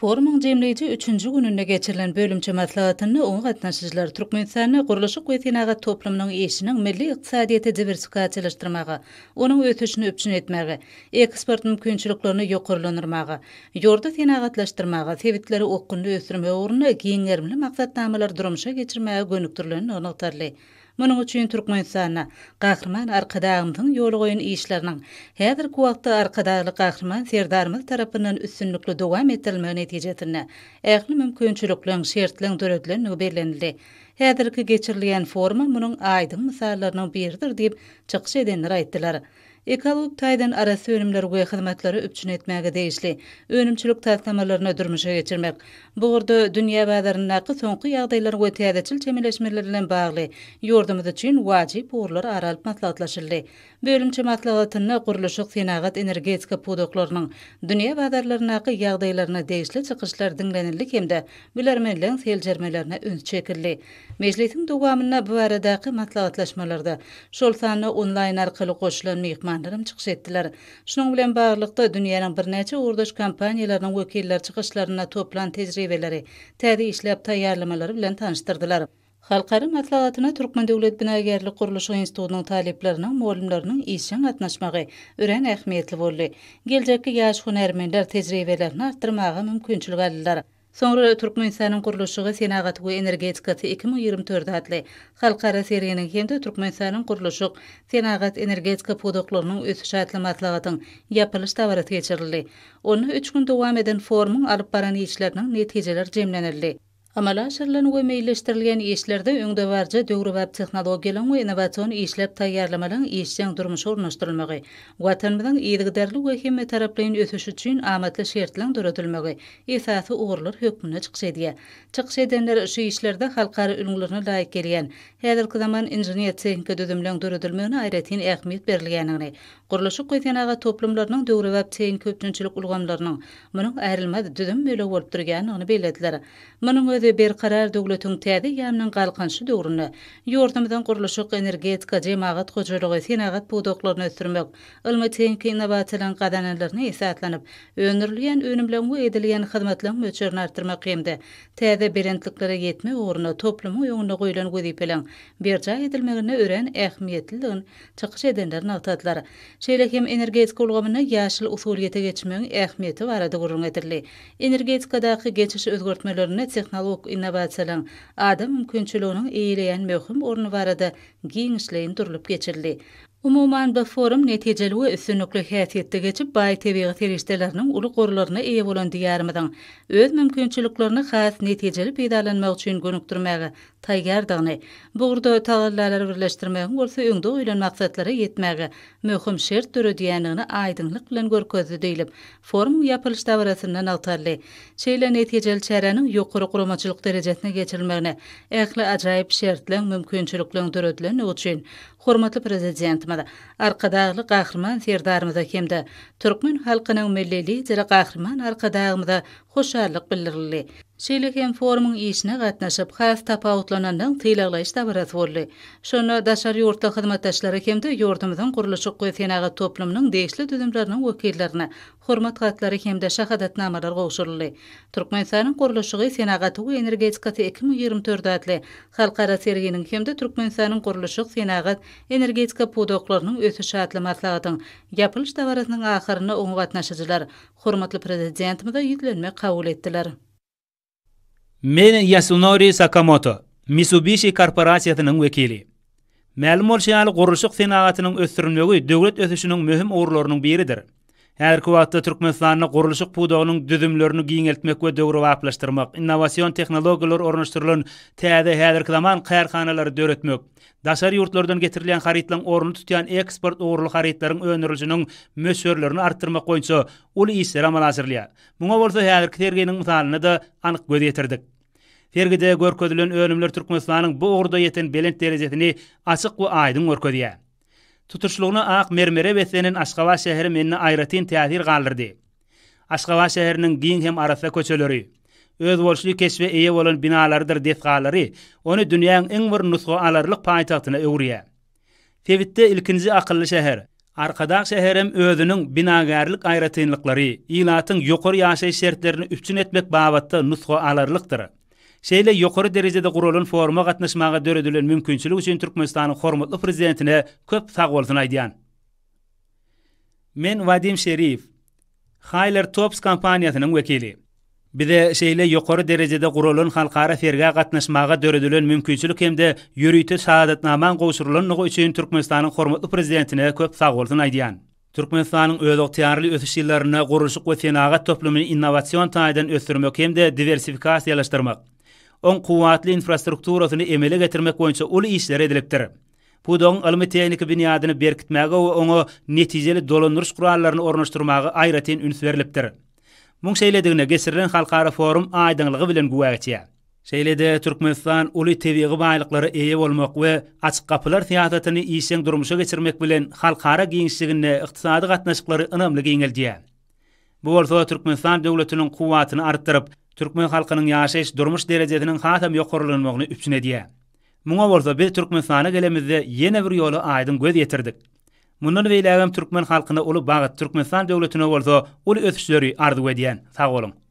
Forumyň jemleýji üçünji gününde geçirilen bölümçe maslahatynda oňa gatnaşyjylar Türkmenistanda gurluşyk we senagat toplumynyň işiniň milli ykdysadyýeti diwersifikasiýalaşdyrmaga, onuň ösüşini üpjün etmäge, eksport mümkinçiliklerini ýokarlandyrmaga, ýurdy senagatlaşdyrmaga, sebitleri okgunly ösdürmek ugrunda giň gerimli maksatnamalary durmuşa geçirmäge gönükdirilendigini nygtaldy. Munuň üçin Türkmenistanda Gahryman Arkadagymyzyň ýola goýan işleriniň häzirki wagtda Arkadagly Gahryman Serdarymyz tarapyndan üstünlikli dowam etdirilmegi netijesinde ähli mümkinçilikleň, şertleň döredilendigi bellenildi. Häzirki geçirilýän foruma munuň aýdyň mysallarynyň biridir diýip, çykyş edenler aýtdylar. Ekologik taýdan arassa önümleri we hyzmatlary üpjün etmäge degişli önümçilik taslamalaryny durmuşa geçirmek, bu ugurda dünýä bazaryndaky soňky ýagdaýlar we täzeçil çemeleşmeler bilen bagly ýurdumyz üçin wajyp ugurlar ara alyp maslahatlaşyldy. Bölümçe maslahatynda gurluşyk, senagat, energetika pudaklarynyň dünýä bazarlaryndaky ýagdaýlaryna degişli çykyşlar diňlenildi hem-de bilermenleň seljermelerine üns çekildi. Mejlisiň dowamynda bu baradaky maslahatlaşmalarda, şol sanda onlaýn arkaly goşulan myhmanlar hem çykyş etdiler. Şunuň bilen baglylykda, dünýäniň birnäçe ugurdaş kompaniýalarynyň wekilleri çykyşlarynda toplan tejribeleri, täze işläp taýýarlamalary bilen tanyşdyrdylar. Halkara maslahatyna Türkmen döwlet binagärlik-gurluşyk institutynyň talyplarynyň, mugallymlarynyň işjeň gatnaşmagy örän ähmiýetli boldy. Geljekki ýaş hünärmenler tejribelerini artdyrmaga mümkinçilik aldylar. Soňra Türkmenistanyň gurluşygy, senagaty we energetikasy 2024 atly halkara serginiň hem-de Türkmenistanyň gurluşyk, senagat, energetika pudaklarynyň ösüşi atly maslahatyň ýapylyş dabarasy geçirildi. Onda üç gün dowam eden forumyň alyp baran işleriniň netijeleri jemlenildi. Amala aşyrylan we meýilleşdirilýän işlerde öňdebaryjy döwrebap tehnologiýalaryň we innowasion işläp taýýarlamalaryň işjeň durmuşa ornaşdyrylmagy, Watanymyzyň yzygiderli we hemmetaraplaýyn ösüşi üçin amatly şertleriň döredilmegi esasy ugurlar hökmünde çykyş edýär. Çykyş edenler şu işlerde halkara ülňülerine laýyk gelýän häzirki zaman inžener-tehniki düzümleň döredilmegine aýratyn ähmiýet berilýändigini, gurluşyk we senagat toplumlarynyň döwrebap tehniki üpjünçilik ulgamlarynyň munuň aýrylmaz düzüm bölegi bolup durýandygyny bellediler. Munuň özi Berkarar döwletiň täze eýýamynyň Galkynyşy döwründe ýurdumyzyň gurluşyk, energetika, jemagat hojalygy, senagat pudaklaryny ösdürmek, ylmy-tehniki innowasiýalaryň gazananlaryna esaslanyp, öndürilýän önümleň we edilýän hyzmatlaryň möçberini artdyrmak hem-de täze belentliklere ýetmek ugrunda toplumyň öňünde goýlan wezipeleriň berjaý edilmeginde örän ähmiýetlidigini çykyş edenler nygtadylar. Şeýle hem energetika ulgamynda ýaşyl usulyýete geçmegiň ähmiýeti barada gürrüň edildi. Energetikadaky geçiş özgertmelerinde tehnologik innowasiýalaryň adam mümkinçiliginiň eýeleýän möhüm orny barada giňişleýin durlup geçildi. Umuman, bu forum netijeli we üstünlikli häsiýetde geçip, baý tebigy serişdeleriniň uly gorlaryna eýe bolan Diýarymyzyň öz mümkinçiliklerini has netijeli peýdalanmak üçin gönükdirmäge taýýardygyny, bu ugurda tagallalary birleşdirmegiň bolsa öňde goýlan maksatlara ýetmäge möhüm şert döredýändigini aýdyňlyk bilen görkezdi diýlip, forumyň ýapylyş dabarasynda nygtaldy. Şeýle netijeli çäräniň ýokary guramaçylyk derejesinde geçirilmegine ähli ajaýyp şertleň, mümkinçilikleň döredilendigi üçin hormatly Prezidentimiz Arkadagly Gahryman Serdarymyza hem-de türkmen halkynyň Milli Lideri Gahryman Arkadagymyza hoşallyk bildirildi. Şeýle hem forumyň işine gatnaşyp, has tapawutlananlaryň sylaglaýyş dabarasy boldy. Şonda daşary ýurtly hyzmatdaşlara hem-de ýurdumyzyň gurluşyk we senagat toplumynyň degişli düzümleriniň wekillerine Hormat hatlary hem-de şahadatnamalar gowşuryldy. Türkmenistanyň gurluşygy, senagaty we energetikasy 2024 atly halkara serginiň hem-de Türkmenistanyň gurluşyk, senagat, energetika pudaklarynyň ösüşi atly maslahatyň ýapylyş dabarasynyň ahyrynda oňa gatnaşyjylar hormatly Prezidentimize ýüzlenme kabul etdiler. Men Ýasunori Sakamoto, Mitsubishi korporasiýasynyň wekili. Mälim bolşy ýaly, gurluşyk senagatynyň ösdürilmegi döwlet ösüşiniň möhüm ugurlarynyň biridir. Häzirki wagtda Türkmenistanda gurluşyk pudagynyň düzümlerini giňeltmek we döwrebaplaşdyrmak, innowasion tehnologiýalar ornaşdyrylan täze häzirki zaman kärhanalary döretmek, daşary ýurtlardan getirilýän harytlaryň ornuny tutýan eksport ugurly harytlaryň öndürilişiniň möçberlerini artdyrmak boýunça uly işler amala aşyrylýar. Muňa bolsa häzirki serginiň mysalynda-da anyk göz ýetirdik. Sergide görkezilen önümler Türkmenistanyň bu ugurda ýeten belent derejesini açyk we aýdyň görkezýär. Tutuşlygyna ak mermere beslenen Aşgabat şäheri mende aýratyn täsir galdyrdy. Aşgabat şäheriniň giň hem arassa köçeleri, özboluşly keşbe eýe bolan binalarydyr desgalary ony dünýäň iň bir nusga alarlyk paýtagtyna öwürýär. Sebitde ilkinji akylly şäher. Arkadag şäherem özüniň binagärlik aýratynlyklary, ilatyň ýokary ýaşaýyş şertlerini üpjün etmek babatda nusga alarlykdyr. Şeýle ýokary derejede guralan foruma gatnaşmaga döredilen mümkinçilik üçin Türkmenistanyň hormatly Prezidentine köp sagbolsun aýdýan. Men Wadim Şeriýew, Hyler Tops kompaniýasynyň wekili. Bize şeýle ýokary derejede guralan halkara sergä gatnaşmaga döredilen mümkinçilik hem-de ýörite şahadatnamaň gowşurylandygy üçin Türkmenistanyň hormatly Prezidentine köp sagbolsun aýdýan. Türkmenistanyň özygtyýarly ösüş ýyllarynda gurluşyk we senagat toplumyny innowasion taýdan ösdürmek hem-de diwersifikasiýalaşdyrmak, oň kuwwatly infrastrukturasyny emele getirmek boýunça uly işler edilipdir. Pudagyň ylmy-tehniki binýadyny berkitmäge we oňa netijeli dolandyryş gurallaryny ornaşdyrmaga aýratyn üns berlipdir. Muň şeýledigine geçirilen halkara forum aýdyňlygy bilen güwä geçýär. Şeýle-de Türkmenistan uly tebigy baýlyklara eýe bolmak we Açyk gapylar syýasatyny işjeň durmuşa geçirmek bilen halkara giňişliginde ykdysady gatnaşyklary ynamly giňeldýär. Bu bolsa Türkmenistan döwletiniň kuwwatyny artdyryp, türkmen halkynyň ýaşaýyş-durmuş derejesiniň hasam ýokarlanmagyny üpjün edýär. Muňa bolsa biz Türkmenistana gelemizde ýene bir ýola aýdyň göz ýetirdik. Mundan beýlägem türkmen halkyna uly bagt, Türkmenistan döwletine bolsa uly ösüşleri arzuw edýän. Sag boluň!